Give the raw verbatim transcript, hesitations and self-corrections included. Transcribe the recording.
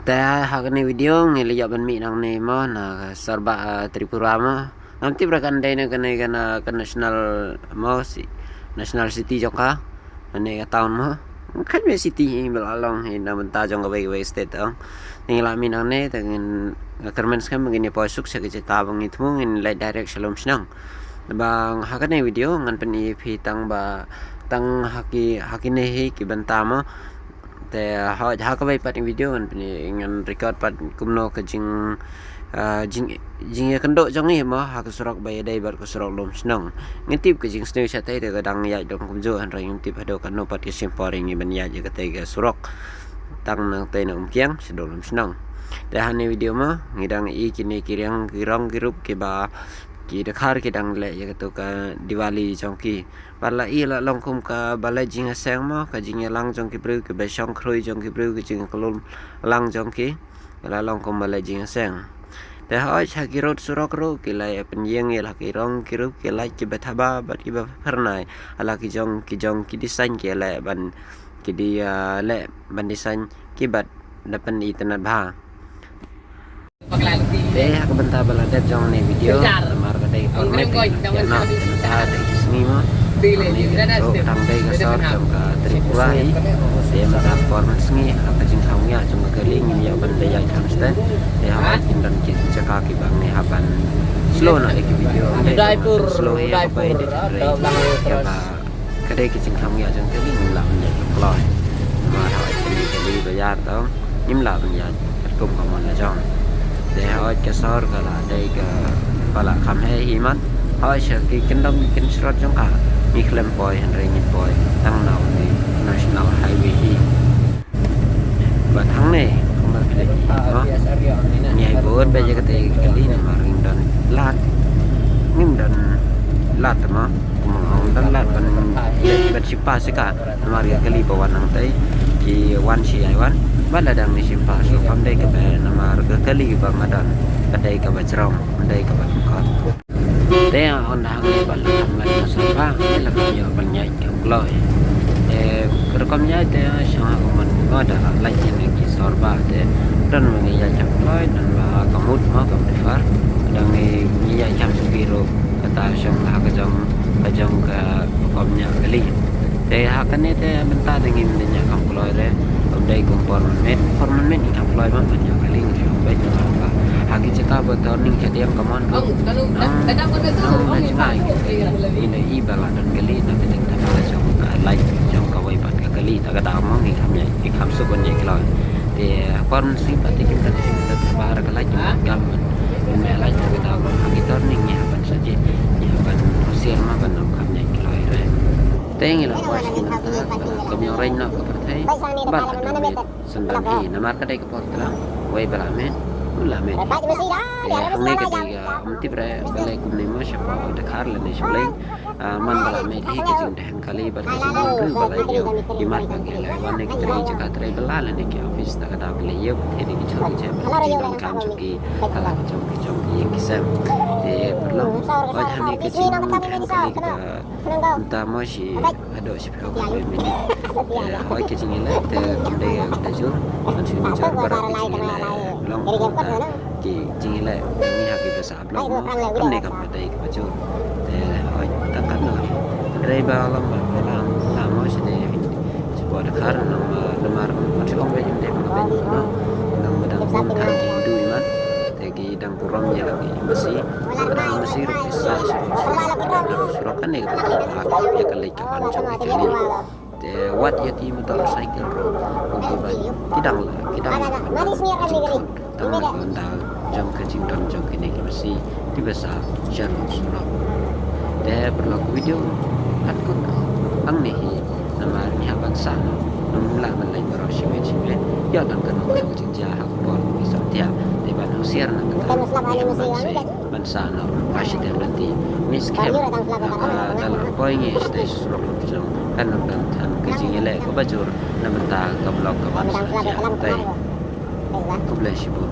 Te ha kane video ngi la ïoh ban mih nangne mo na Sorbah, ah, Tripura mo. Ngam tip re kan dei na kane ka na ka national mo si, national city jong ka. Kane ka town mo. Kan me city hi ba la long hi na bynta jong kawei kawei state ong. Ngi la mih nangne te ngin, nga kyrmen skhem ngin ïa poi suk sha ka jaka ba ngi thmu, ngin leit direct sha Lumshnong. Ba ha kane video ngan pyni ïa phi tang ba tang ha ki, ha kine hi ki bynta mo. Te ha, ha kawei pat video ngan pyni, ngan record pat kumno ka jing, ah, jing, jingïakynduh jong ngi mo ha ka surok ba ïadei bad ka surok Lumshnong. Ngi tip ka jingsniew shatei te ka dang ïaid dong kumjuh, hynrei ngim tip haduh katno pat ka shim por ïa ngi ban ïaid ïa katei ka surok tang nangtei na Umkiang shaduh Lumshnong. Te ha kane video mo ngi dang i kine ki riang ki rong ki rup kiba ki dkhar ki dang leh ïa kato ka Diwali jong ki. Ba la i la long kum kaba leh jingïaseng mo, ka jingïalang jong ki briew, kiba shong khrui jong ki briew, ka jingïaklum lang jong ki, la long kum ba leh jingïaseng. Te hooid ha ki road surok ruh ki la ïa pynïeng ïa la ki rong ki rup, ki light kiba thaba bad kiba phyrnai, ha la ki jong ki jong ki design ki leh ban, ki di, ah, leh ban design ki bad da pyni tynnat bha. Te ha ka bynta ba la dep jong ne video, namar ka dei por met, ïa na ka bynta dei ki sngi mo. Ni ka to tang dei ka sor jong ka Tripura hi. Te mynta por mynsngi ha ka jingkham ïa jong ka kali ngin ïa ban dei ïa kham stet. Te ha kin don ki jaka ki bang ne ha ban slow na ki video. Dei slow hi ha ka bai dei. Ka dei ka jingkham ïa jong ka kali, ngim lah ban ïaid kloi. Namar hooid kali kali ba ïar tang ngim lah ban ïaid katkum ka mon la jong. Te hooid ka sor ka la dei kaba la kham heh hi man. Hooid sha ki kyndong ki kynshrot jong ka ngi khlem poi, hynrei ngin poi tang na une National Highway hi. Bad hangne kumba phi la ïohi mo, ngi ai bor ba ïa kata ka kali namar ngim don lad, ngim don lad mo, kumba ngim don lad ban, ban shim pass ïa ka, namar ka kali ba wan nangtai ki wan shi ai wan. Bad la dang ne shim pass, so kam dei kaba namar ka kali ba nga don ka dei kaba jrong, kam dei kaba lyngkot. Te ynda hangne ba la kam lait na Sorbah, te la kam ïoh ban ïaid kham kloi. Te ka rukom ïaid te shong ha ka mon, nga da lait ïa ki Sorbah te don ba ngi ïaid kham kloi, don ba ka mut mo ka prefer. Don ngi, ngi ïaid kham suki ruh kata shong ha ka jong, ka jong ka rukom ïaid kali. Te ha kane te mynta te ngim dei ïaid kham kloi re, ym dei kum por mynmiet, por mynmiet ngi kham kloi bha ban ïaid kali ngi ïoh beit ha ka, ha ki jaka ba turning khadem ka mon ruh. Nang, nang da jngai ngi da i ba la don kali na ka ding ta ka jong ka light jong kawei pat ka kali ta ka dei mo ngi kham ïaid, ngi kham suk ban ïaid kloi. Te por mynsngi pat te kim da, kim da ba ka light kim da gam ban, kim da light ta ka dei mo ha ki turning ngi hap ban sa je, ngi hap ban husiar mo ban ym kham ïaid kloi re. Te ngi la poi sha ki nongthaw, ka la kam ïoh reng noh ka pyrthei. Bad ka dang miet sendang hi, namar ka dei ka por tlang. Wei ba la miet, u la miet. Te hangne ka dei ka, ym tip re balei kumne mo, shapoh Dkhar lane Shulleng. Ah, man ba la miet hi ka jingdheng kali bad ka jingdheng kali ba la ïoh. Ki mat ba ki la wan ne ki trei jaka trei ba la lane ki office ta ka dei ba la ïoh. Te dei ki jong ki jaka ba ki jingdonkam jong ki, ka la ki jong ki jong ki ïing ki sem. Te paralok, wat hangne ka jingdheng kali ka Mynta mo shi haduh shiphew ka minit. Te hooid ka jingïaleh te kam dei ka jur. Kan shu jur baroh ka jingïaleh. Long kumta ki jingïaleh ngi ha ki ba sah blog mo. Kumne kam dei ka jur. Te hooid tang katno. Hynrei ba long ba la, la mo shi dei. Shi ba da khar nang, eh, lamar kan shu ong ba jingdei ba ben no. Nang ba dang bun kan ki Hindu iman. Te ki dang burom ïa la ki masi. Ba dang masi ruh ki sah surok, surok, surok, surok kane ka ba ka ba ïa ka leit ka wan jong ki kali. Te wat ïa ki motorcycle ruh, ki ba ki dang la, ki dang la, ki dang la, tang na ka ynda jong ka jingdon jong kine ki masi, ki ba sah sha surok. Te paralok, video hatkut hangne hi, namar ngi hap ban sah noh, ngim lah ban leit baroh shi miet shi miet, ïa tang kano kano ka jingjia ha ka por ngi sah thiah, te ban husiar na kata, ngi hap ban sah. Ban sah noh, ba shi dei lynti. Ngi skhem ba ka da la poi ngi sha surok jong ka nongdon than ka jingïaleh kaba jur na bynta ka vlog ka ban sa jia. Te khublei shibun.